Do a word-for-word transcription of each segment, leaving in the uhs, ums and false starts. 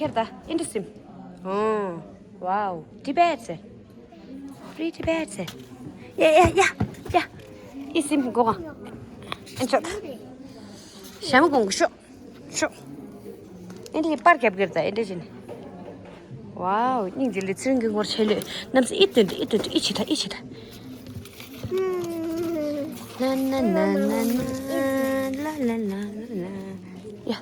ཡར་ད་ཨིན་དྲི་སིམ། ཨོ། Wow, Tibet. Free Tibet. ཡ་ཡ་ཡ་ཡ། ཨི་སིམ་གོ་ག་ཨན་ཆོག་ཞྭ་མོ་གོང་གི་ཤོག་ཤོག་ཨིན་དྲི་པར་རྒྱབ་གིར་ད་ཨིན་དྲི་ཅིན། Wow, སྙིང་རྗེ་ལི་ཚིར་གི་ངོར་ཆེ་ལོས་གནམ་ས་ཨི་ཏོན་ཏོ་ཨི་ཏོན་ཏོ་ཨི་ཆི་ད་ཨི་ཆི་ད། ན་ན་ན་ན་ན་ལ་ལ་ལ་ལ་ལ། ཡ།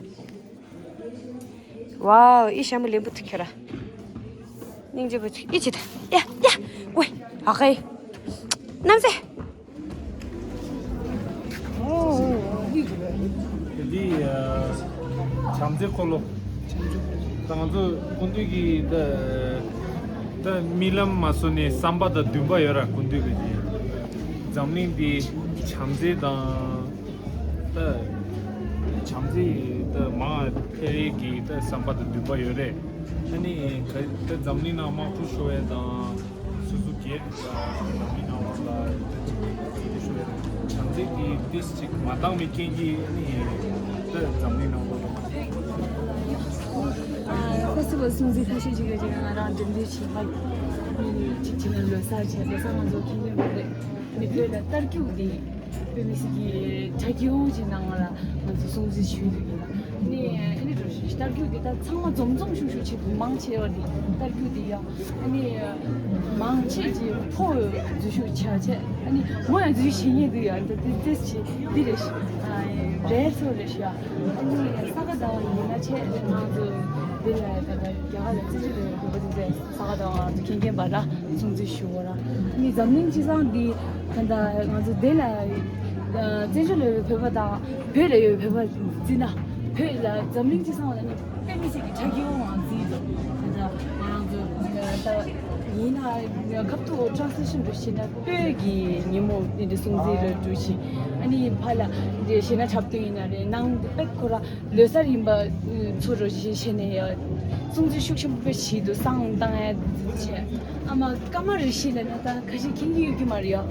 Wow, ཨི་ཞྭ་མོ་ལེན་པོ་ཐུག་ཁྱོད་ར། སྙིང་རྗེ་པོ་ཐུག་ཨི་ཆི་ད། ཡ་ཡ། ཝེ། ཨ་ཧེ། གནམ་ས། འདི་བྱམས་བརྩེ་འཁོར་ལོ། ད་ང་ཚོ་སྐུ་མདུན་གྱི་ད་ད་རྨི་ལམ་མ་བཟོ་ནས་བསམ་པ་དང་འདུན་པ་ཡོད་ར། སྐུ་མདུན་གྱི་འཛམ་གླིང་འདི་བྱམས་བརྩེ་དང་ད་བྱམས་བརྩེ་ད་མ་འཕེལ་གྱི་ད་བསམ་པ་དང་འདུན་པ་ཡོད་རེད། ཨ་ནི་ག་ད་འཛམ་གླིང་ནང་དམག་འཁྲུག་ཤོར་བ་དང་སོ་སོ་སྒེར་ལ་ནང་མི་ནང་བ་ལ་ཅིག་ཅིག་ཤོད་བྱམས་བརྩེ་གི་ཏིས་ཅིག་མ་འདང་མི་རྐྱེན་གྱིས་ནི་ད་འཛམ་གླིང་ནང་ལོགས་ལ། ཨ་ཧྥེ་སི་ཊི་ཝལ་སྲུང་བརྩི་ཁ་ཤས་ཅིག་གི་ཅིག་ང་རང་འགྲེམས་སྟོན་བྱེད་པ་ཅིག་བྱས་ན་ལོ་གསར་བྱས་ལོ་གསར་ང་ཚོ་ཁྱིམ་རྒྱུད་པ་རེད། ནི་བོད་ལ་རྟ་རྒྱུག་འདི་དཔེ་མི་སྲིད་ཀྱི་གྲ་རྒྱས་ཅིག་ནང་ལ་ང་ཚོ་སྲུང་བརྩི་ཞུས་འདུག་ཡིན་ནི་ཨ་ནི་འགྲོ་ཞིག་རྟ་རྒྱུག་འདི་ད་ཚང་མ་འཛོམས་འཛོམས་ཤུགས་ཤུགས་བྱེད་དགོས་མང་ཆེ་བ་འདི་རྟ་རྒྱུག་འདི་ཡང་ཨ་ནི་མང་ཆེ་ཅིག་ཕོ་འཛུལ་ཞུགས་བྱ་ཆེ་ཨ་ནི་མོ་ཡང་འཛུལ་ཞུགས་བྱེད་ཉེན་འདུག་ཡ། འདི་འདི་འདི་ཞིག་འདི་རེ་ཞིག་རེད་ཚོ་རེ་ཞིག་ཨ་ནི་ས་ག་ཟླ་བ་ཡིན་ན་ཆེ་ང་ཚོ་འདི་ལ་ད་ལྟ་རྒྱ་གར་ལ་བརྩི་བཞིན་རེད། བོད་པ་འདི་ས་ག་ཟླ་བ་ང་ཚོ་མཁན་མཁན་པ་ལ་སྲུང་བརྩི་ཞུ་བ་ར་ཨ་ནི་འཛམ་གླིང་སྤྱི་བསང་འདི་ད་ལྟ་ང་ཚོ་འདི་ལ་བཙན་བྱོལ་ལ་ཡོད་བོད་པ་དང་བོད་ལ་ཡོད་བོད་པ་བརྩི་ན་བོད་ལ་འཛམ་གླིང་སྤྱི་བསང་ལ་ནི་དཔེ་མི་སྲིད་ཀྱི་གྲ་རྒྱས་པོ་ང་བརྩིས་འདུག་ད་ལྟ་ང་རང་ཚོ་ད་ཡིན་ན་སྐབས་ཐོག་ཊ་རན་སི་ལེ་ཤན་འདྲ་བྱས་ན་སྤོས་ཀྱི་ཉིན་མོ་འདི་འདྲ་སྲུང་བརྩི་རེ་འགྲོ་ཞིང་ཨ་ནི་ཕ་ལ་འདི་བྱས་ན་འཁྲབ་སྟོན་ཡིན་ན་རེད་ནང་འདི་དཔེ་ཁོ་ར་ལོ་གསར་ཡིན་པ་ཚོ་རུ་བྱས་ནས་ཡ་སྲུང་བརྩི་ཤུགས་ཆེན་པོ་བྱས་འདུག་བསང་བཏང་ཡ་བྱས་ཨ་མ་ཀརྨ་རི་ཤི་ལ་ན་ད་ཁ་ཤས་མཁྱེན་གྱི་ཡོད་ཀྱི་མ་རེད་ཡ།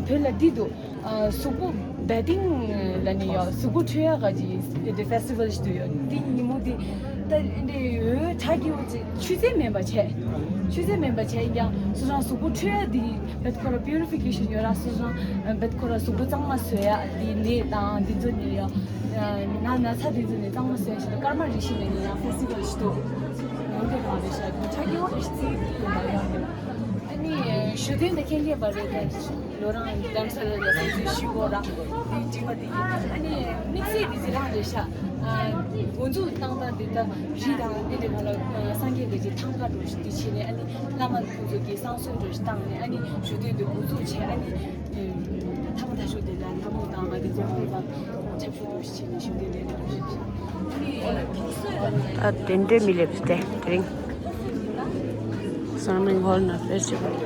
བོད་ལ་འདི་འདུག་གཟུགས་པོ་བེ་ཏིང་ལ་ནི་ཡོད། གཟུགས་པོ་འཁྲུད་ཡག་ག་ཅིག་དེ་ཕེ་སི་ཊི་ཝལ་ཞིག་འདུག་ཡོད། འདི་ཉིན་མོ་འདི་ད་འདི་འོད་ཁྲ་གི་འོད་ཅིག་ཆུ་ཚན་མེད་པ་བྱས། ཆུ་ཚན་མེད་པ་བྱས་ཀྱང་སོ་སོ་རང་གཟུགས་པོ་འཁྲུད་ཡག་འདི་བེད་ཁོ་ར་པིའུ་རི་ཕི་ཀེ་ཤན་ཡོད་ར། སོ་སོ་རང་བེད་ཁོ་ར་གཟུགས་པོ་གཙང་མ་བཟོ་ཡག་འདི་ནད་དང་འདི་ཚོ་ནི་ཡོད། ན་ན་ཚ་འདི་ཚོ་ནི་གཙང་མ་བཟོ་ཡག་ཞིག་ཏུ་ཀརྨ་རི་ཤི་ནས་ནི་ཡང་ཕེ་སི་ཊི་ཝལ་ཞིག་འདུག་ཡོང་དེ་གང་རེད་ཤག་ཁྲ་གི་འོད་ཞིག་ཚིག་ཡོད་པ་ཡོད། ཨ་ནི་ཞུ་དོན་འདི་མཁྱེན་མཁྱེན་པ་རེད་དེ། ལོ་རང་རྡ་རམ་ས་ལ་ལ་སྲུང་བརྩི་ཞུ་དགོས་ར། དེ་འགྲིག་པ་དེ་ཡིན། ཨ་ནི་དམིགས་བསལ་དེ་ཟི་རང་རེད་ཤག་འགོ་འཛུགས་བཏང་སྟངས་དེ་ད་རི་དང་དེ་འདྲ་ག་ལ་སངས་རྒྱས་དེ་ཚོ་ཐང་ག་འགྲོ་ཞིག་དེ་བྱས་ནས་ཨ་ནི་བླ་མ་ཁོང་ཚོ་གི་བསང་གསོལ་འགྲོ་ཞིག་བཏང་ནས་ཨ་ནི་ཞུ་དོན་དེ་འགོ་འཛུགས་བྱས། ཨ་ནི་ཐ་མ་ད་ཞུ་དེ་ལ་ལྷ་མོ་དང་ང་དེ་ཚོ་ཁོང་ཚོ་ཆབ་ཞུ་འགྲོ་ཞིག་བྱས་ནས་ཞུ་དོན་དེ་འགྲོ་ཞིག་བྱས། ཨ་དེ་འདྲའི་མི་ལེབ་སྟེ་དེ་རིང་། Sangmeng Hall ན་ཕེ་སི་ཊི་ཝལ།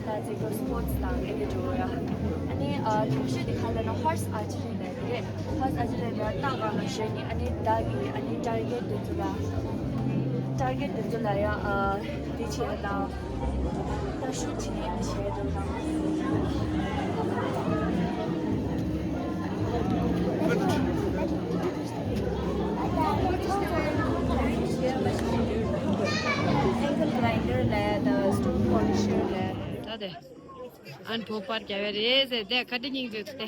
ད་ཅིག་སི་པོར་ཊི་དང་ཨེ་ནི་འགྲོ་ཡ། ཨ་ནི་ཨ་ལུང་ཤོད་དེ་ག་ལ་ན་ཧོར་སི་ཨར་ཅི་རི་ལ་རེད། ཧོར་སི་ཨར་ཅི་རི་ལ་རྟ་གང་ལ་ཞོན་ནི་ཨ་ནི་བདག་གི་ཨ་ནི་ཊར་གེ་ཊི་དེ་ཚོ་ལ་ཊར་གེ་ཊི་དེ་ཚོ་ལ་ཡ་ཨ་དེ་བྱེད་ཡ་དང་། ད་ཤུགས་ཆེ་ནས་འདི་བྱས་འགྲོ་དང་། Angle grinder ལ་ད་stone polisher ལ། ད་དེ་ཨན་ཕོ་པར་རྒྱབ་ཡ་རེད་ཟེར་དེ་ག་འདྲ་སྙིང་རྗེ་དེ།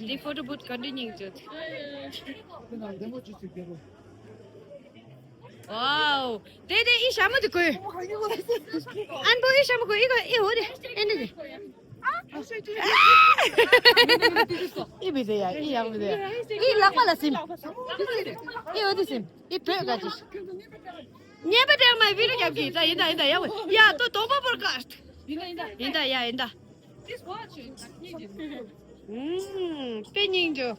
འདི་ཕོ་ཊོ་བུད་ག་འདྲ་སྙིང་རྗེ་དེ། Wow, དེ་དེ་ཨི་ཞྭ་མོ་དེ་གོ། ཨན་པོ་ཨི་ཞྭ་མོ་གོ་ཨི་གོ་ཨི་འོ་དེ་ཨེ་འདི་དེ། ཨི་བི་དེ་ཡ་ཨི་ཡང་བི་དེ་ཡ་ཨི་ལག་པ་ལ་སིམ། ཨི་འོ་དེ་སིམ་ཨི་བོད་ག་ཅི། ཉེས་པ་དྲེག་མ་བི་རུ་རྒྱབ་ཀྱི་ད་ཡིན་ད་ཡིན་ད་ཡ་ཝེ་ཡ་ཏོ་དོག་པ་པོར་ཀ་ཡིན་ད་ཡིན་ད་ཡིན་ད་ཡ་ཡིན་ད། ཨུམ་དཔེ་སྙིང་རྗེ།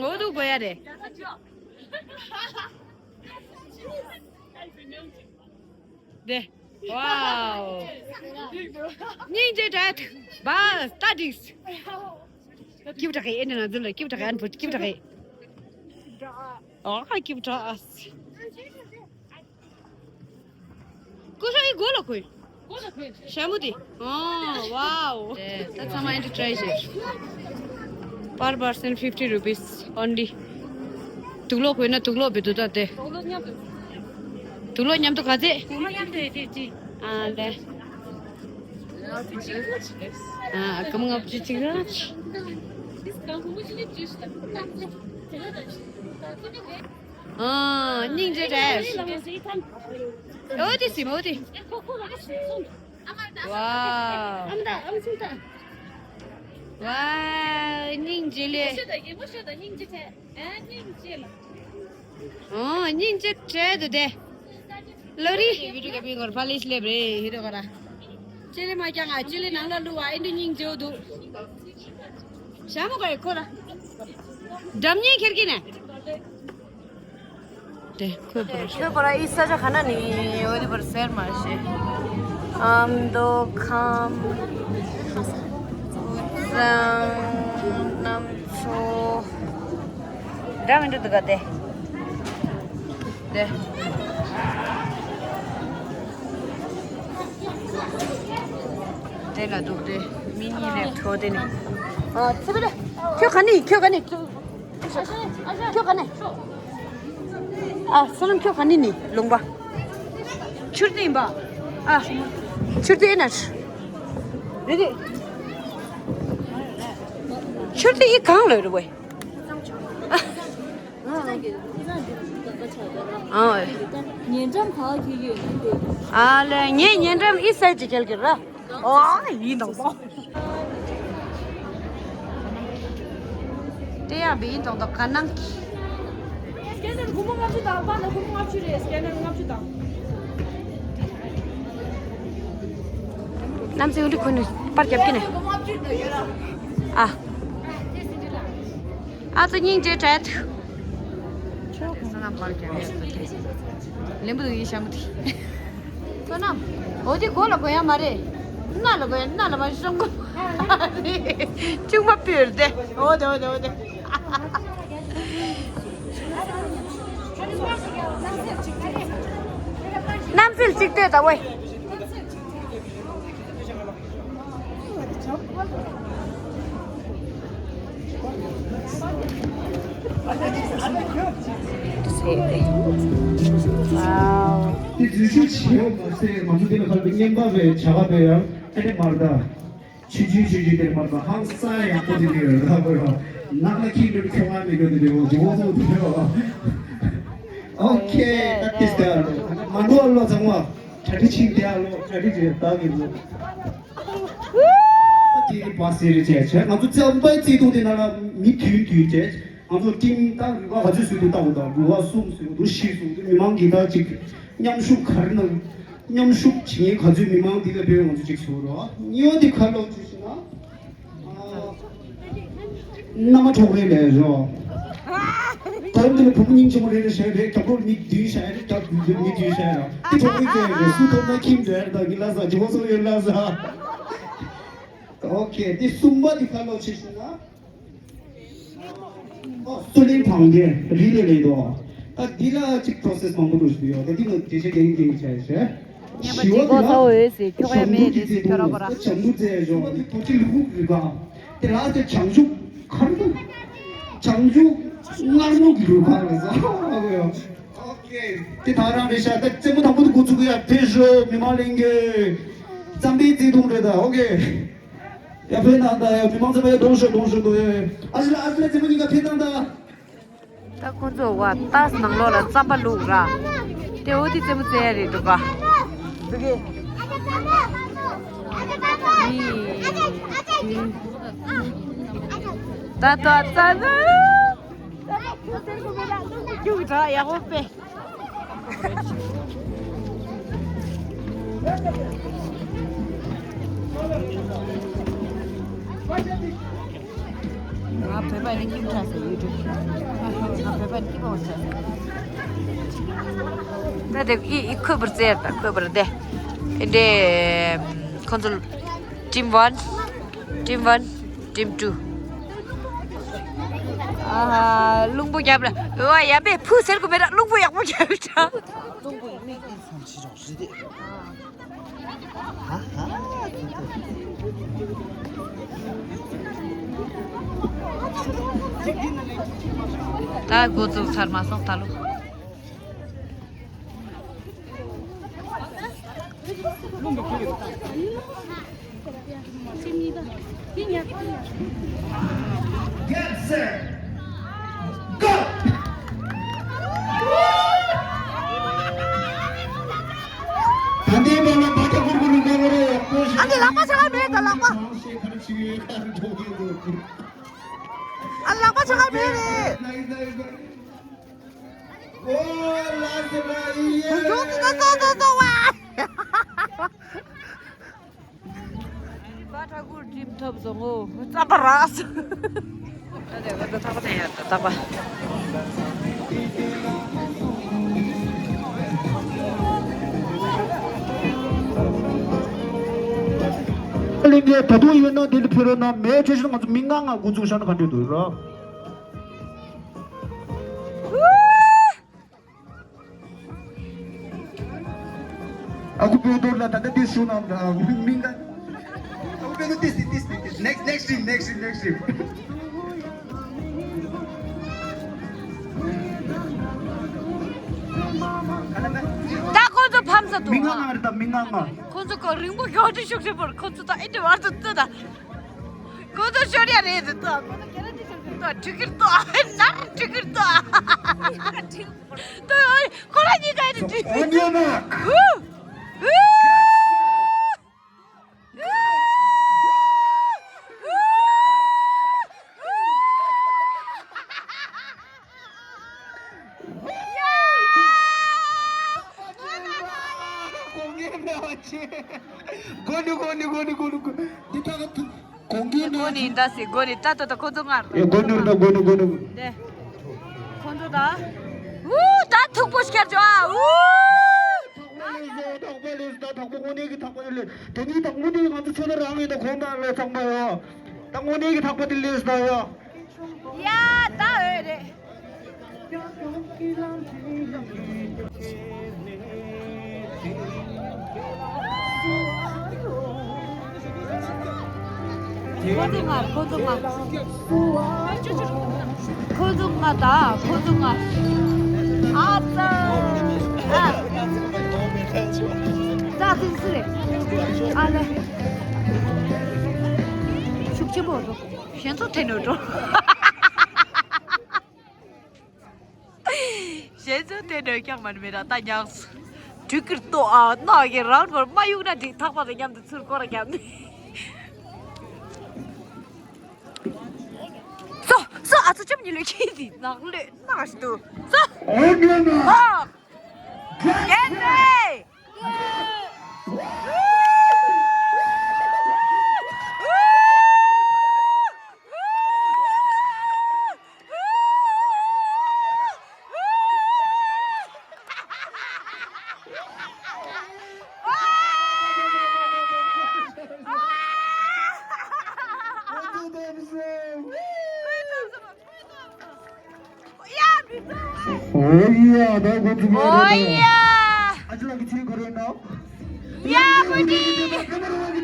འོ་དུ་གོ་ཡ་རེད། དེ། Wow. སྙིང་རྗེ་དྲགས། བ་སྟ་དྲིས། སྐྱིབས་དྲགས་ཨེ་འདྲ་ན་འཛུལ་ལ་སྐྱིབས་དྲགས་ཨན་བུ་སྐྱིབས་དྲགས། ཨ་སྐྱིབས་དྲགས། ཀུ་ཤ་ཡི་གོ་ལ་ཁོས། ཤ་མུ་དེ། ཨོ་wow. ད་ཚང་མ་ཨེ་འདྲ་try བྱེད། Per person fifty rupees only. དུག་ལོག་དགོས་ན་དུག་ལོག་བེད་དུ་ད་དེ། དུག་ལོག་མཉམ་དུ་ག་ཚད། དུག་ལོག་མཉམ་དུ་ཡོད་དེ་ཅི། ཨ་ལེ། ཨ་སྐར་མ་ལྔ་བཅུ་གཅིག་ར། ཨ་སྙིང་རྗེ་རེད། ཨོ་དེ་སིམ་ཨོ་དེ། Wow. Wow, སྙིང་རྗེ་ལེ། ཨོ་སྙིང་རྗེ་བྲལ་འདུག་དེ། ལོ་རི། བི་ཌིའོ་ག་པི་གོར་ཕ་ལེ་སླེབས་རེད་ཧི་རོ་ག་ར། ཅི་ལི་མ་ཀྱང་ང་ཅི་ལི་ནང་ལ་ལུ་བ་ཨེ་འདྲ་སྙིང་རྗེ་འདུག་ཤ་མོ་ག་ཡི་ཁོ་ར། འགྲམ་གཉིས་ཁེར་གི་ནས། དེ་ཁོས་པར། ཁོས་པར་ཨི་ས་ཆ་ག་ན་ནི་འོ་དེ་པར་ཟེར་མ་ཤེས། ཨམ་དོ་ཁམ། རང་ནམ་ཚོ། འདྲ་མི་འདྲ་འདུག་ག་དེ། དེ། དེ་ལ་འདུག་དེ། མི་གཉིས་ལས་ཁྲོ་དེ་ནི། ཨ་ཚེ་བེ་ར། ཁྱོད་ག་ནི་ཁྱོད་ག་ནི། ཁྱོད་ག་ནས། ཨ་སོ་ལམ་ཁྱོད་ག་ནས་ནི་ལུང་པ། ཆུར་ཏི་ཡིན་པ། ཨ་ཆུར་ཏི་ཡིན་ན། རེ་རེ། ཆུར་ཏི་ཡི་གང་ལོས་རེ་བས། ཨ་ཉེ་འགྲམ་ག་གི་ཡོད་ནི་འདུག་ཨ་ལེ་ངས་ཉེ་འགྲམ་ཨི་སའི་ཅི་ཁེལ་གི་ར། ཨོ་ཡིན་དང་པོ། དེ་ཡང་བི་ཡིན་དང་དང་ག་ནང་སྐྱེ་ནར་སྒོར་མོ་ལྔ་བཅུ་དང་པ་ན་སྒོར་མོ་ལྔ་བཅུ་རེད། སྐྱེ་ནར་ལྔ་བཅུ་དང་། གནམ་སའི་འུ་འདི་ཁོ་ནི་པར་རྒྱབ་ཀྱི་ནས། ཨ། ཨ་ཙི་སྙིང་རྗེ་དྲན་ཐུག་ལེན་པོ་འདུག་ཡིན་ཤ་མུ་ཏི། བསོད་ནམས། འོ་དེ་མགོ་ལ་གོ་ཡ་མ་རེད། སྣ་ལ་གོ་ཡ་སྣ་ལ་མ་ཤོང་གོ་ཆུང་མ་ཕུལ་ཏེ། འོ་དེ་འོ་དེ་འོ་དེ། གནམ་ཚིལ་གཅིག་ལྟོས་ད་ཝེ། ཟེར་ཏེ། ཝའོ། དེ་འཛུལ་ཞུགས་བྱེད་ཡོད་མ་ཟད་ང་ཚོ་དེ་ལ་ཁར་དུ་བརྙན་པར་བའི་བྱ་བ་བས་ཡང་ཨ་ནི་མར་ད། ཆུ་ཆུ་ཆུ་ཆུ་དེ་མར་ད་ཧང་སང་ཡག་པོ་དེ་དེ་ཡོད་ད་གོ་ཡོད། ནག་ལ་ཁྱི་འདྲ་ཁྱོད་ང་མི་དགོས་དེ་དེ་འོ་ཇོ་བོ་ཚོ་དེ་ཡོད། ཨོ་ཁེ་ད་ཏིས་དེ་ཨ་ལོ་མ་འགྲོ་ཨ་ལོ་ཚང་མ་གྲ་སྒྲིག་ཆིག་དེ་ཨ་ལོ་གྲ་སྒྲིག་བྱེད་ད་གི་ལོ། ཨ་དེ་གི་པ་སེ་རེ་བྱས་བྱས་ང་ཚོ་ཙམ་པའི་བརྩེ་དུང་དེ་ན་ལ་མི་དུས་དུས་བྱས་ང་ཚོ་ཀྲིང་ད་རུ་བ་ག་ཚོད་སུ་དུ་བཏང་དང་རུ་བ་གསུམ་སུ་དུ་བཞི་སུ་དུ་མི་མང་གི་ད་ཅིག་མཉམ་ཞུགས་ག་རེ་ན་མཉམ་ཞུགས་བྱེད་མཁན་ག་ཚོད་མི་མང་འདི་ལ་བོད་ང་ཚོ་ཅིག་སུ་རོ་ཉོ་དེ་ཁ་ལོ་ཅིག་ཤི་ན། མནའ་མ་གྲོགས་རེ་ལས་རོ། ད་རུང་དེ་ལ་བུ་མོ་སྙིང་རྗེ་མོ་རེ་རེ་བྱས་རེད། རྒྱབ་ལོགས་མི་བདུན་བྱས་རེད། རྒྱབ་ལོགས་མི་བདུན་བྱས་རེད། དེ་གྲོགས་རེ་བཙལ་རེད། སུ་ཐོབ་ན་ཁྱིམ་འདྲ་རེད། ད་གི་ལ་ཟ་ཇི་བོ་སོ་ཡོད་ལ་ཟ། ཨོ་ཁེ་དེ་གསུམ་པ་དེ་ཁ་ལོ་ཆེ་ཤོས་ན། ཨོ་སུ་ལིན་ཕང་དེ་རི་ལེ་ལེ་དོ། ད་འདི་ལ་ཅིག་པྲོ་སེས་མང་པོ་འགྲོ་བཞིན་ཡོད། ད་འདི་ནི་དེ་ཆེ་རྒྱ་ཡིན་རྒྱ་ཡིན་བྱས་བྱས། ཞི་བ་དེ་ལ་ཞང་དུ་རྫས་འཇོག་པ་དེ་ཐོ་ཅི་ལུ་ཧུག་རི་ག་དེ་ལ་དེ་བྱང་ཆུབ་ཁར་དུ་བྱང་ཆུབ་མངར་མོ་གི་རུ་ཁག་ལ་ཟ་ཨ་གོ་ཡོ། ཨོ་ཁེ་དེ་ད་རང་རེད་ཤག་ད་རྩེད་མོ་དང་པོ་དེ་འགོ་ཚུགས་གི་ཡ་དེ་ཞོ་མི་མང་ལེན་གི་རྩམ་པའི་བརྩེ་དུང་རེད་ད། ཨོ་ཁེ་ཡ་ཕེ་ན་ད་ཡ་མི་མང་རྩམ་པ་ཡ་གདོང་ཞོ་གདོང་ཞོ་དོ་ཡ་ཨ་ཞི་ལ་ཨ་ཞི་ལ་རྩེད་མོ་གཉིས་ཀ་ཕེ་ཐང་ད། ད་ཁོ་ཚོ་བ་ཏཱས་ནང་ལོགས་ལ་རྩམ་པ་བླུགས་ར། དེ་འོ་དེ་རྩེད་མོ་རྩེ་ཡ་རེད་འདུག་ག་ད་ལྟ་རྩ་ན་ད་ལྟ་ཁྱོད་ཟེར་གོ་མེད་ལ་ཁྱོད་ཀྱི་གྲ་ཡག་པོ་དཔེ། ང་བོད་པ་ནི་ཁྱིམ་ཆགས་སུ་ཡོད་འགྲོ། ང་བོད་པ་ནི་ཁྱིམ་པ་ཆགས་སུ། ད་དེ་ཨི་ཨི་ཁོས་བུར་རྩེར་དང་ཁོས་བུར་བདེ། འདི་ཁོང་ཚོ་team one, team one, team two. ཨ་ཧ། རླུང་པོ་རྒྱབ་ར། ཨོ། ཡ་པེ་ཕུ་ཟེར་གོ་མེད་ར། རླུང་པོ་ཡག་པོ་རྒྱབ་ར། ད་འགོ་བཙུགས་ཚར་མ་སོང་ད་ལོ། Get set. Go! ད་ལྟའི་བར་ལ་བར་ཐག་ཁུར་ཁུར་འགྲོ་གི་རེད། ཨ་ནི་ལག་པ་ཆག་མེད་ད་ལག་པ། ཨ་ལག་པ་ཆག་མེད་རེད། Nice, nice, nice. Oh, last try, yeah. ཟོ་ཟོ་ཟོ་ཟོ་བ། བ་ཕྲུ་གུ་འགྲིམ་ཐུབ་སོང་ངོ་། རྩམ་པ་རག་སོང་། ད་ནས་ང་ཚོ་ཐག་པ་ནས་ཡར་ད་ཐག་པ། གླིང་གའི་ད་དུང་ཡོད་ན་དེ་ལ་ཕེབས་རོགས་གནང་། མེད་ཆ་ཤས་ང་ཚོ་མི་ལྔ་ལྔ་འགོ་འཛུགས་བཞག་ན་ག་འདྲ་འདུག་ར། ཨ་ཁུ་པོའི་རྡོར་ལ་ད་ལྟ་འདི་ཞུ་ན་མི་འདང་། ཨ་ཁུ་པོའི་རྡོར་ཏིས་ཏིས་ཏིས་ཏིས། Next, next team, next team, next team. ད་ཁོ་ཚོ་ཕམ་ས་འདུག་མི་ང་ང་རེད་ད་མི་ང་ང་། ཁོ་ཚོ་ཁོ་རིང་པོ་ཡོད་དུ་ཤུགས་ཆེ་བོར་ཁོ་ཚོ་ད་ཨེ་འདྲ་བར་དུ་ཏུ་ད། ཁོ་ཚོ་ཤོར་ཡ་རེད་ཟེར་ཏོ། ཁོ་ཚོ་ག་རེ་འདྲི་ཤོར་གི་ཏོ། ཕྲུ་གུར་ཏོ། ནར་ཕྲུ་གུར་ཏོ། ཏོ་ཨོ་ཁོ་ར་གཉིས་ཀ་ཡི་འདྲི། On your mark. ཧུ། ཧུ། གོ་ནི་གོ་ནི་གོ་ནི་གོ་ནི་གོ་ནི། འདི་ད་ག་གོང་གི་ནང་། གོ་ནི་ད་སི་གོ་ནི་ད་ད་ད་ཁོ་ཚོ་ངར། ཨེ་གོ་ནི་ད་གོ་ནི་གོ་ནི། དེ་ཁོ་ཚོ་ད། ཨུ་ད་ཐུག་པོ་ཤར་ཅོ་ཨ་ཨུ། ཐག་པ་ལེས་ད་ཐག་པ་ལེས་ད་ཐག་པ་དངོས་གནས་ཀྱི་ཐག་པ་ལེས། དེ་ནི་ད་དངོས་གནས་ང་ཚོ་ཚོ་ལ་རང་ཡིན་ད་ཁོང་ད་ལོ་ཚང་མ་ཡོད། ད་དངོས་གནས་ཀྱི་ཐག་པ་དེ་ལེས་ད་ཡོད། ཡ་ད་འོས་རེད། ཁོ་ཚོ་ང་ཁོ་ཚོ་ང་། ཁོ་ཚོ་ང་ད་ཁོ་ཚོ་ང་། ཨ་ཙ། ཨ་ཙ་ཙི་ཙི་རེད། ཨ་ལེ། ཤུགས་ཆེན་པོ་འགྲོ། གཞན་ཚོ་ཐེ་ནོ་འགྲོ། གཞན་ཚོ་ཐེ་ནོ་ཀྱང་མ་མི་ར་ད་ཉག་སུ། ཕྲུ་གུར་ཏོ་ཨ་ནག་གི་རང་བར་མ་གཡུག་ན་འགྲིག་ཐག་པ་དང་མཉམ་དུ་ཚུར་སྐོར་ར་བརྒྱབ་ནས། སོ་སོ་ཨ་ཚོ་ཅམ་ཉི་ལོས་ཁྱེད་དེ་ནག་ལོས་ནག་ཞིག་ཏུ་སོ། ཨོ་ཉོ་ན། ཨ། ཡེ་ནེ། ཨོ་ཡ། ད་འགོ་ཚུགས་ཡ་རེད། ཨོ་ཡ། ཨ་ཅེ་ལགས་ཀྱི་ཆེད་གོ་རེད་ནོ། ཡ་ཀུ་ཏི། ཨོ་ཡ།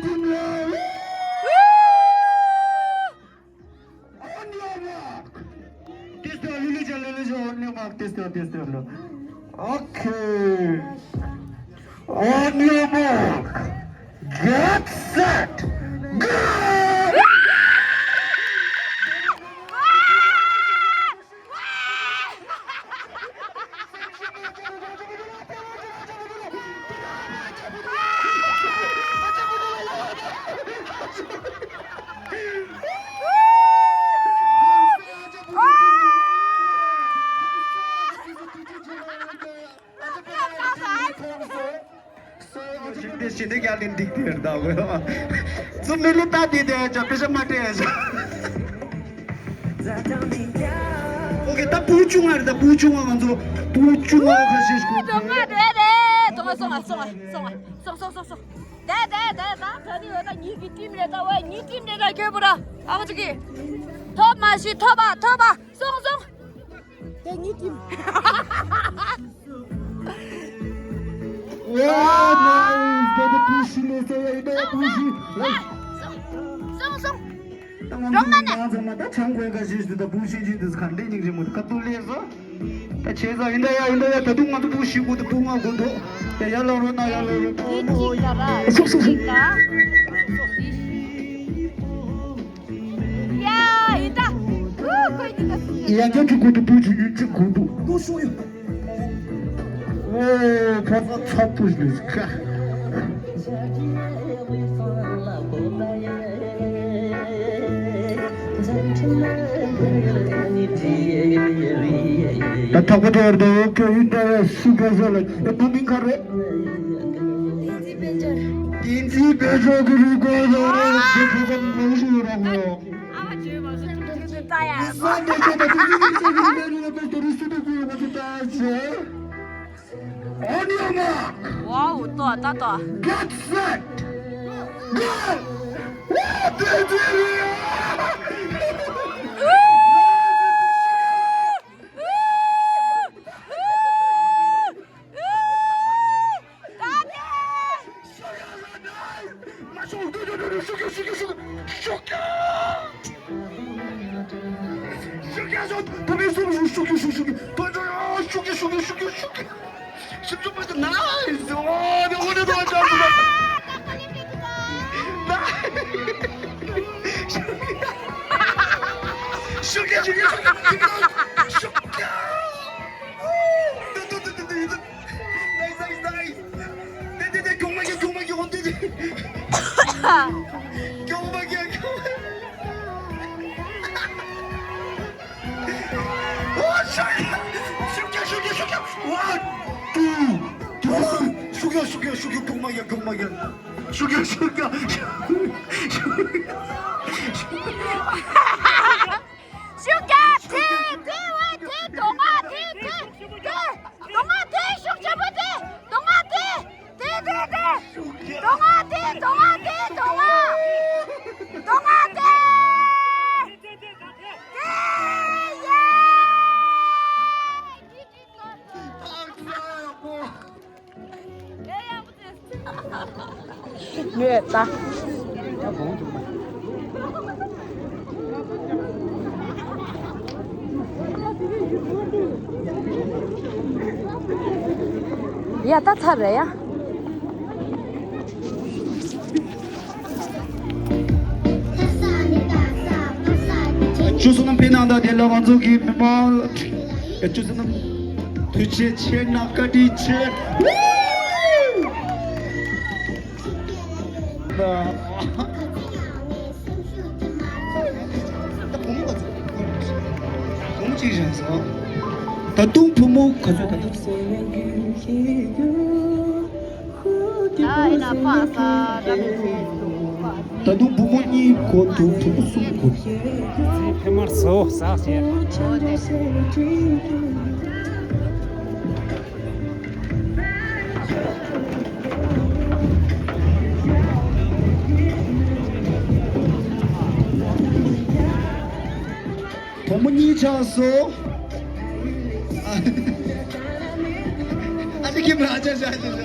ཏིས་ཏོ་ལི་ལི་ཅོ་ལི་ལི་ཅོ། On your mark. ཏིས་ཏོ་ཏིས་ཏོ། Okay. On your mark. Get set. Go! ཞིག་དེ་ཞིག་དེ་རྒྱ་ལན་འགྲིག་དེ་ར་ད་གོ། ཚུ་མི་ལི་ད་དེ་དེ་ཅོ་པེ་ཤ་མ་སྤྲད་ཅོ། ཨོ་ཀེ། ད་བུ་ཆུང་ང་རེད། ད་བུ་ཆུང་ང་། ང་ཚོ་བུ་ཆུང་ང་ཁ་ཤས་ཤིག་གོ། སོང་ང་སོང་ང་སོང་ང་སོང་སོང་སོང་སོང་། དེ་དེ་དེ་ད་ད་ནི་ད་ཉིད་ཀྱི་ཊིམ་རེད་ད། ཝེ་ཉིད་ཊིམ་རེད་ད། ཁྱོད་པོ་ར་ཨ་ཁུ་ཅིག་གི་ཐོབ་མ་ཤི་ཐོབ་པ་ཐོབ་པ་སོང་སོང་། དེ་ཉིད་ཀྱི། ཝེ་ནའིས། དེ་དེ་པུ་ཤི་ལེ་སེ་ཡ་ཡིན་ད་ཡ་པུ་ཤི། སོང་སོང་། རོ་མ་ན། ང་ཚང་མ་ད་ཆང་གོན་ག་ཞིག་ཞིག་ད་པུ་ཤི་ཞིག་ད་ག་འདྲེ་ཉིག་རེ་མོ་ད་ཁ་ཏུ་ལེ་སོ། ད་བྱས་ཙང་ཡིན་ད་ཡ་ཡིན་ད་ཡ། ད་དུང་ང་ཚོ་པུ་ཤི་གོ་ད་པུ་ང་གོ་འདུག་ད་ཡ་ལ་རོ་ན་ཡ་ལ་རོ། དེ་གཅིག་ག་ར་སོང་སོང་སོང་། གཅིག་ག་ཡ་ཡིན་ད། ཨུ་ཁོས་ཀྱི་ད་སུ་ཡ་ཡ་ཅན་གྱི་གོ་ད་པུ་ཤི་ཡིན་ཅིག་གོ་འདུག་ཏུ་སོང་ཡོད། ཨོ་ཕ་ཚ་ཚ་པུ་ཤི་ལེ་སི་ཁ། ད་ཐག་པ་དེ་བར་དུ་ཡོད་ཀྱི་ཡིན་ད་ཡ་སུ་ག་ཟེར་ལ་ཡ་ཏུ་མིང་ག་རེད། བསྟན་འཛིན་དཔལ་འབྱོར་གྱི་རིག་གོ་ལ་རེ་ཞིག་ཕུག་པ་མང་ཞིག་ཡོད་ར་གོ། ཨ་བ་བརྗོད་མ་སོང་ཐུག་ཐུག་ཐུག་ད་ཡ། ས་འདི་ཚོ་ད་ཐུག་ཐུག་ཐུག་ཐུག་ཐུག་ལས་ལས་ལ་ད་ཏོ་རི་སུ་ཏོ་གུ་ཡོད་པ་ཚོ་ད་ཚེ། On your mark. Wow, ཏོ་ད་ཏོ། Get set. Go. What did you Nice, nice, nice. དེ་དེ་དེ་གྱོང་མ་གྱོང་གྱོང་མ་གྱོང་དེ་དེ། གྱོང་མ་གྱོང་གྱོང་མ། ཨོ་ཤ་ཡ། ཤུགས་རྒྱག་ཤུགས་རྒྱག་ཤུགས་རྒྱག One, two, three. ཤུགས་རྒྱག་ཤུགས་རྒྱག་ཤུགས་རྒྱག་གྱོང་མ་གྱོང་གྱོང་མ་གྱོང་། ཤུགས་རྒྱག་ཤུགས་རྒྱག་ཤུགས་རྒྱག་ཤུགས་རྒྱག་ཐེ་ཐེ་ཝེ་ཐེ་གདོང་ང་ཐེ་ཐེ་ཐེ། གདོང་ང་ཐེ་ཤུགས་ཆེན་པོ་ཐེ། གདོང་ང་ཐེ། ཐེ་ཐེ་ཐེ། གདོང་ང་ཐེ་གདོང་ང་ཐེ་གདོང་ང་། གདོང་ང་ཐེ། ཐེ་ཡེ། ཡོད་ད། ཡ་ད་ཚར་རེད་ཡ། ཆུ་སོང་ཕེ་ནང་དང་དེ་ལ་ང་ཚོ་གི་མི་མང་ཆུ་སོང་ཐུགས་རྗེ་ཆེ་ན་བཀའ་དྲིན་ཆེ། ད་དུང་བུ་མོ་ག་ཚོད་ད་ལྟ། ད་ཡིན་ན་པ་ས་ད་མི་ཚེ་ད་དུང་བུ་མོ་གཉིས་གོ་འདུག་བུ་མོ་གསུམ་གོ། ཚེ་ཕེ་མར་བཟོ་ཟག་བྱས། བུ་མོ་གཉིས་ཆགས་སོང་། ཨ་ནི་ཁྱིམ་ལ་ཆ་ཆ་ཆ་ཆ།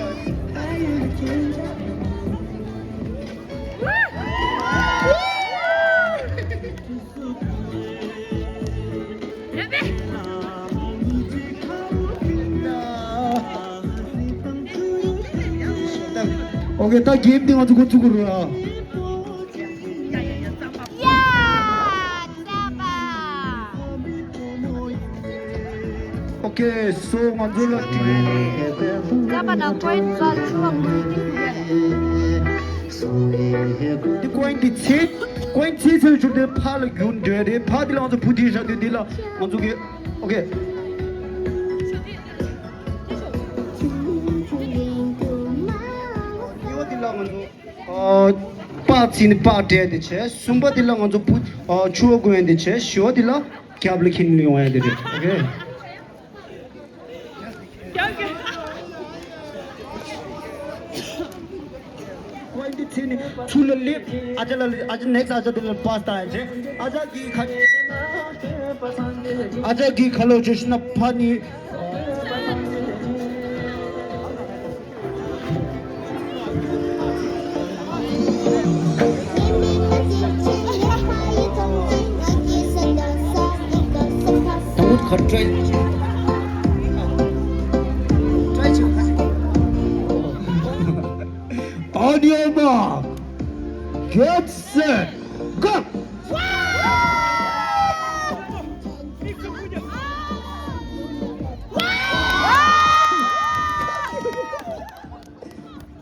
ཨོ་ཁེ། ད་གེམ་འདི་ང་ཚོ་འགོ་བཙུགས་དགོས་རེད་ཨ། ཡ། ཨོ་ཁེ། སོ་ང་ཚོ་ལ་ཏི་རྩམ་པ་ནང་ཀོ་ཡིན་རྩ་ཆུ་བ་ཀོ་ཡིན་འདི་ཀོ་ཡིན་འདི་ཚེ་ཀོ་ཡིན་ཚེ་ཚེ་བྱུར་དེ་ཕ་ལ་རྒྱུ་འདྲེ་རེད། ཕ་དེ་ལ་ང་ཚོ་བུ་དེ་བཞག་དུས་འདི་ལ་ང་ཚོ་གི་ཨོ་ཁེ། གཉིས་པ་འདི་ལ་ང་ཚོ་ཨ་པགས་ཚིག་ནི་པགས་སྦྲེལ་དེ་བྱས། གསུམ་པ་འདི་ལ་ང་ཚོ་བུ་ཨ་ཆུ་བ་གོན་ཡ་དེ་བྱས། བཞི་པ་འདི་ལ་རྒྱབ་ལ་འཁྱེར་ནས་ཡོང་ཡ་དེ་རེད། ཨོ་ཁེ། འདི་ཚེ་ནི་ཚུར་ལ་སླེབས། ཨ་ཅག་ལ་ཨ་ཅག་next ཨ་ཅག་དེ་ལ་པཱས་ལྟ་ཡ་ཆེ། ཨ་ཅག་གི་ཁ་ཨ་ཅག་གི་ཁ་ལོ་ཆེ་ཤི་ན་ཕ་ནི། On your mark, get set, go!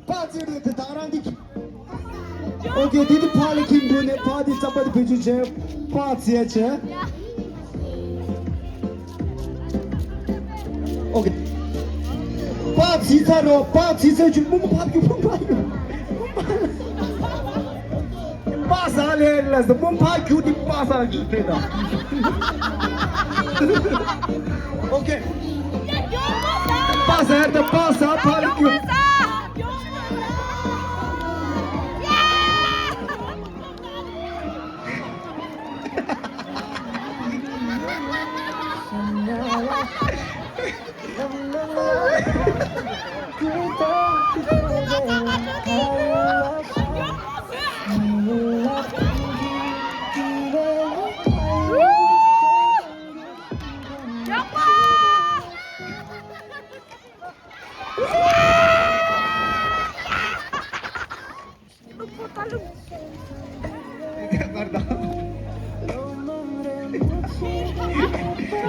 པ་ཙི་རེད་དེ་ད་རང་འདི། ཨོ་ཀེ། འདི་འདི་ཕ་ལ་ཁྱིམ་འགྲོ་ནས་ཕ་འདི་རྩམ་པ་འདི་བེད་སྤྱོད་བྱས་པ་ཙི་ཡ་བྱས། ཨོ་ཀེ། པ་ཙི་ཚ་རོ། པ་ཙི་ཚ་ཆུ་མུ་མུ་ཕ་རྒྱུ་མུ་ཕ་རྒྱུ། པ་ས་ལེ་ལ་ཟ་མུ་ཕ་རྒྱུ་འདི་པ་ས་རྒྱུ་དེ་ད། ཨོ་ཀེ། པ་ས་ཡར་ད་པ་ས་ཕ་རྒྱུ།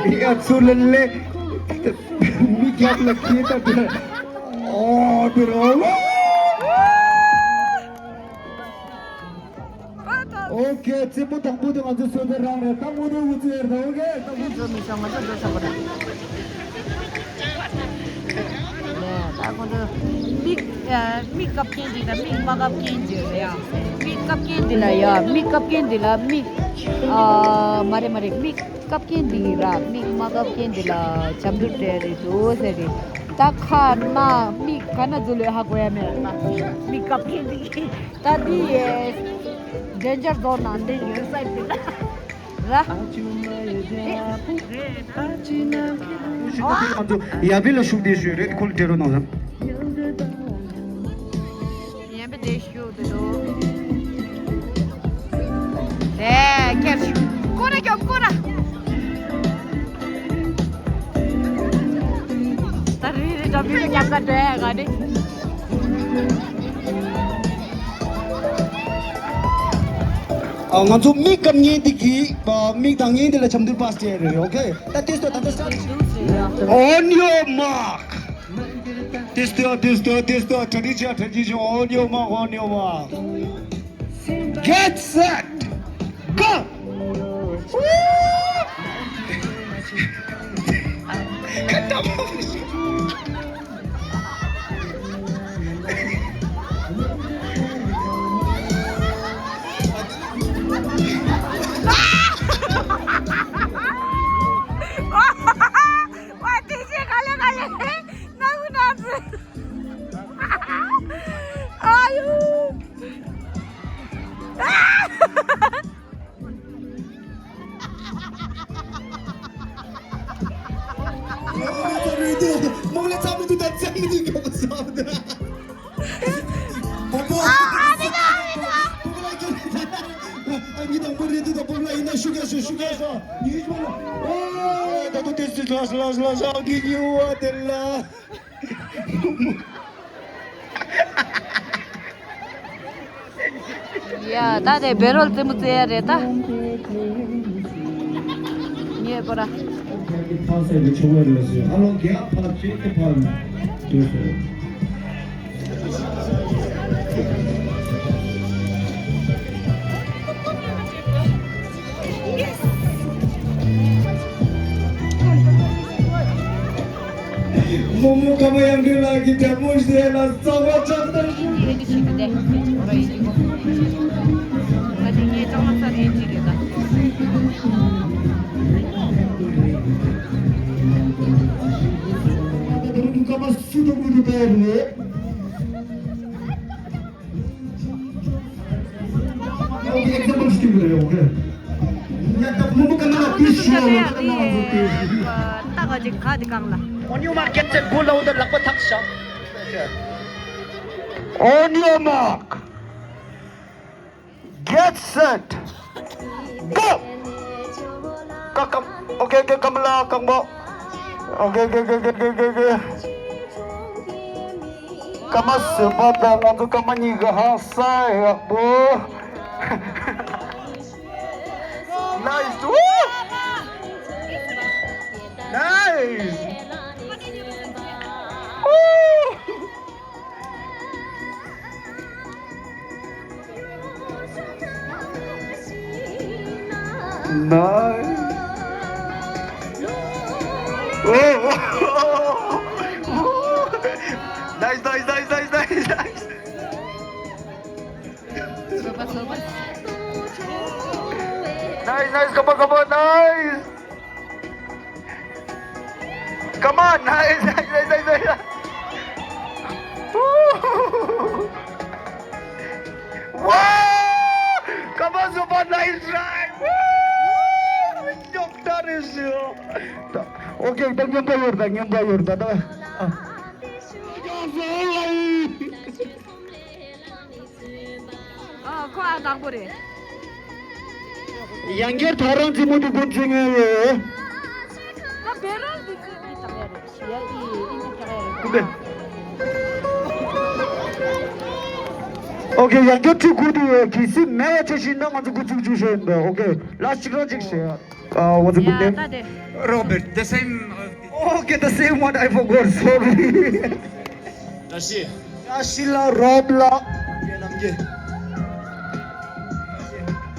ཡ་ཚུར་ལ་ལེ། མི་རྒྱབ་ལ་ཁྱེད་ད་དེ། ཨོ་དེ་རོ། ཨོ་ཀེ། རྩེད་མོ་དང་པོ་དེ་ང་ཚོ་སོ་དེ་རང་རེད། ད་ངོ་དེ་འུ་ཚོ་ཡར་ད། ཨོ་ཀེ། ད་ངོ་ཚོ་མི་ཤ་ང་ཚོ་འགྲོ་ས་པ་རེད། ད་ཁོང་ཚོ་མིག་ཨ་མིག་བཀབ་མཁན་ཅིག་དང་མིག་མ་བཀབ་མཁན་ཅིག་རེད་ཡ། མིག་བཀབ་མཁན་འདི་ལ་ཡ། མིག་བཀབ་མཁན་འདི་ལ་མིག་ཨ་མ་རེད་མ་རེད། མིག་བཀབ་མཁན་འདི་ར་མིག་མ་བཀབ་མཁན་འདི་ལ་ཆམ་དུ་སྤྲད་རེད་འདུག་ཟེར་རེད། ད་ཁ་ན་མིག་ག་ན་འཛུལ་ལོས་ཧ་གོ་ཡ་མེད་ར། མིག་བཀབ་མཁན་འདི་ད་འདི་ཡས་ཌེན་ཇར་ཛོན་ནང་འདི་ཡོད་ས་ཡིན་ན། ར། ང་ཚོ་ཡ་བི་ལ་ཤུགས་ལྡན་ཞུས་རེད། ཁོ་ལ་འབྲེལ་རོགས་གནང་ཟེར། ཡ་བི་ལ་ཤུགས་ལྡན་འདུག་དེ་ཁྱེར་ཤིག་ཀོ་ར་ཀྱོ་ཀོ་ར། ད་རི་རི་འགྲོ་བི་བི་ཉག་ག་འདྲ་ག་རེ། ཨ། ང་ཚོ་མིག་བཀབ་མཁན་དེ་གིས་མིག་གདངས་མཁན་དེ་ལ་ཆམ་དུར་པཱས་སྤྲད་རེད། ཨོ་ཁེ། ད་དེ་སྟོད་ད་ལྟ་སྟ། On your mark. དེ་སྟོད་དེ་སྟོད་དེ་སྟོད། གྲ་སྒྲིག་བྱ། གྲ་སྒྲིག་བྱ། On your mark. On your mark. Get set. Go. ཁ་ཏ་མོ། ཨ། དེ་རྗེས་ག་ལེ་ག་ལེ་ནག་མི་ནག་ཚོ། ཨ་ཡོ། མོ་ལ་ཚ་མི་འདུག་ད་ཚ་མི་འདུག་མགྱོགས་པོ་ཟ་བ་ད། པོ་པོ། ཨ་ཨ་མི་ད་ཨ་མི་ད། པོ་པོ་ལ་ཁྱོད། ཨ་ནི་དང་པོ་རེད་འདུག་ད། པོ་པོ་ལ་ཡིན་ན་ཤུ་ག་ཤོ་ཤུ་ག་ཤོ། ཉི་ཤུ་པོ་ལ། ཨོ་ད་དུ་དེ་སུ་ལ་ལ་ལ་ལ་གི་ཉི་བ་དེ་ལ། ཡ། ད་དེ་བེ་རོལ་རྩེད་མོ་རྩེ་ཡ་རེད་ད། ངས་པོ་ར། མོ་མོ་ཀ་མ་ཡང་གི་ལ་གི་དྲ་མོ་ཞེ་ལ་ཙ་བ་ཙ་ད་ཞུ། ཀ་མ་སུ་དུ་གུ་དུ་ད་རེད། ཡ་ལེ་ཡ་ལེ། ཏག་ཅིག་ག་དེ་གང་ལ། On your mark, get set, go ལབ་འོ་ད་ལག་པ་ཐག་བཞག On your mark. Get set. Go. ཀ་ཀམ། ཨོ་ཀེ་ཀེ། ཀམ་ལ་ཀམ་པོ། ཨོ་ཀེ་ཀེ། སྐར་མ་བཟོས་པ་དང་ང་ཚོ་སྐར་མ་གཉིས་ཀ་ཧང་སང་ཡག་པོ། Nice. Woo! Nice. Woo! Nice. Oh. Nice, nice, nice, nice, nice, nice. Nice, nice, come on, come on, nice. Come on, nice, nice, nice, nice, nice. Woo! Wow! Come on, super nice try. Woo! Doctor is here. Okay, ད་ཉམས་པ་ཡོད་ད། ཉམས་པ་ཡོད་ད། ད། ཨ། ཨ། ཁོ་ཨ་དང་པོ་རེད། ཡང་བསྐྱར་ཐག་རིང་རྩེད་མོ་དེ་འགོ་འཛུགས་མཁན་ཡོད། ད་བེ་རོལ་དེ་ཚོས་འདི་བཏང་ཡ་རེད། ཡ་ཨི་ཨི་འདི་བཏང་ཡ་རེད། ཨོ་ཁེ། ཡང་བསྐྱར་ཁྲི་ཁུ་དེ་ཡོད། གལ་སྲིད་མེད་པ་ཆ་ཤས་ན་ང་ཚོ་འགོ་འཛུགས་འཇུག་ཤེས་ཡིན་པ། ཨོ་ཁེ། ལ་གཅིག་རང་གཅིག་བྱེད་ཡ། Uh, what's a good name? Robert, the same. Okay, the same one. I forgot. Sorry. Tashi. Tashi la, Rob la. Yeah, Namgye.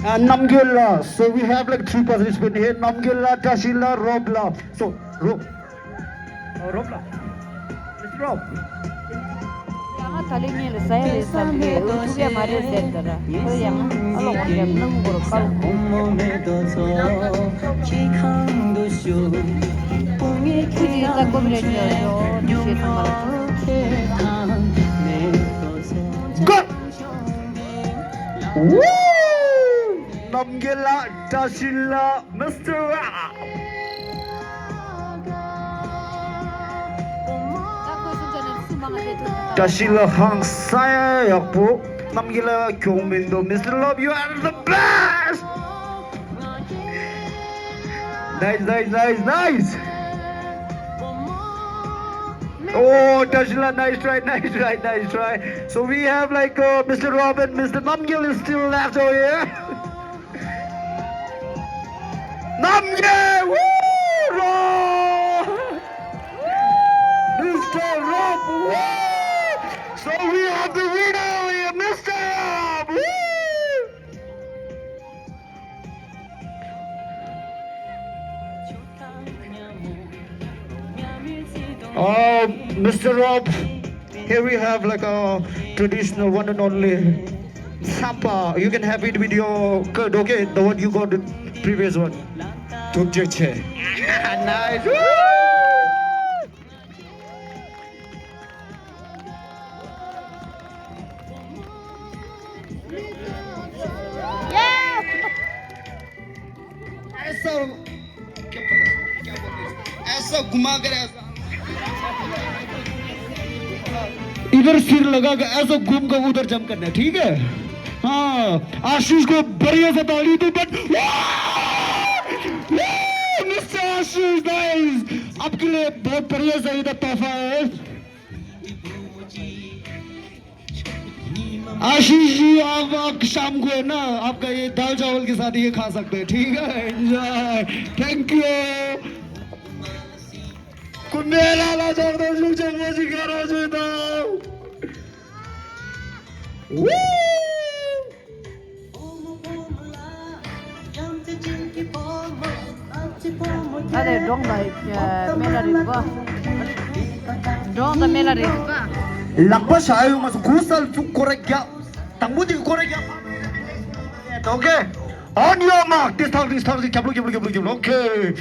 And Namgye la. So we have like three participants here. Namgye la, Tashi la, Rob la. So, Rob. Oh, Rob la. Mister Rob. ཡང་ང་ད་ལེ་ངས་ལ་ཟ་ཡ་རེད་བསམ་པས་འུ་ཐུག་ཡ་མ་རེད་ཟེར་ད་ར། ཁོས་ཡང་ཨ་ལོ་ངོ་རྒྱབ་གནང་དགོས་ར་ཁ་ལོ། ཁུ་ཅི་ཟ་གོམ་རེད་ཉོ་ཉོ་ཞེས་ཐུག་མ་ར། Good. Woo! Namgye la, Tashi la, Mister Ra. བཀྲ་ཤིས་ལགས་ཧང་སང་ཡག་པོ། རྣམ་རྒྱལ་ལགས་གྱོང་མི་འདུག Mister Love, you are the best. Nice, nice, nice, nice. Oh, Tashila, nice try, nice try, nice try. So we have like uh, Mister Rob and Mister Namgyal is still left over here. Namgyal, woo, Rob! Mister Rob, woo! So we have the winner over here, Mister Rob, woo! Uh, Mister Rob, here we have like a traditional one and only sampa. You can have it with your curd, okay? The one you got the previous one. ཐུགས་རྗེ་ཆེ། Nice. Woo! ऐसा, ऐसा घुमा कर ऐसा। इधर सिर लगा के ऐसा घूम कर उधर जंप करना है, ठीक है? हाँ, आशीष को बढ़िया से ताली दो, but मिस्टर आशीष, नाइस। आपके लिए बहुत बढ़िया सा इधर तोहफा है। आशीष जी, आप, आप शाम को है ना, आपका ये दाल चावल के साथ ये खा सकते हैं, ठीक है? एंजॉय। Thank you. कुंभमेला ला जाओ तो शुभ जन्मोत्सव करो जी तो। Woo! ཨ་རེ་འབྲོང་དང་སྨན་བླ་རེད་པ། འབྲོང་དང་སྨན་བླ་རེད་པ། ལག་པ་བཞག་ཡོང་མ་སོང་གུ་སལ་ཚུགས་སྐོར་ར་རྒྱག་དང་པོ་དེ་སྐོར་ར་རྒྱག་ཨོ་ཁེ། On your mark. This thing, this thing, this ཁྱབ་ལོ་ཁྱབ་ལོ་ཁྱབ་ལོ་ཁྱབ་ལོ། Okay.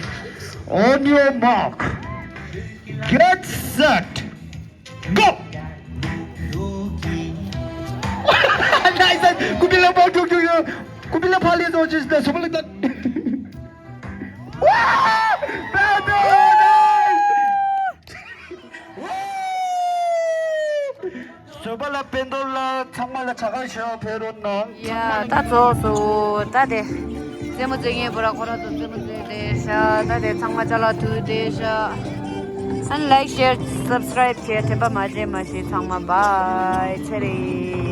On your mark. Get set. Go! Nice, nice. Kumbila pa juk juk juk. Kumbila pa le so just the so like that. བཟོད་པ་ལ་དཔལ་འདོར་ལ་ཚང་མ་ལ་བྱ་དགའ་ཞུ་ཕེབས་རོགས་གནང་། ཡ། ད་རྫོགས་སོང་། ད་དེ་རྩེད་མོ་རྩེ་མཁན་བོ་ར་ཁོ་ར་ཚོ་རྩེད་མོ་རྩེ་བསྡད་ཤག་ད་དེ་ཚང་མ་ཅ་ལག་འཐུ་བསྡད་ཤག་ཨ་ནི་like, share, subscribe བྱས་དྲན་པ་མ་བརྗེད་མ་ཤེས། ཚང་མ་bye། ཚེ་རིང་།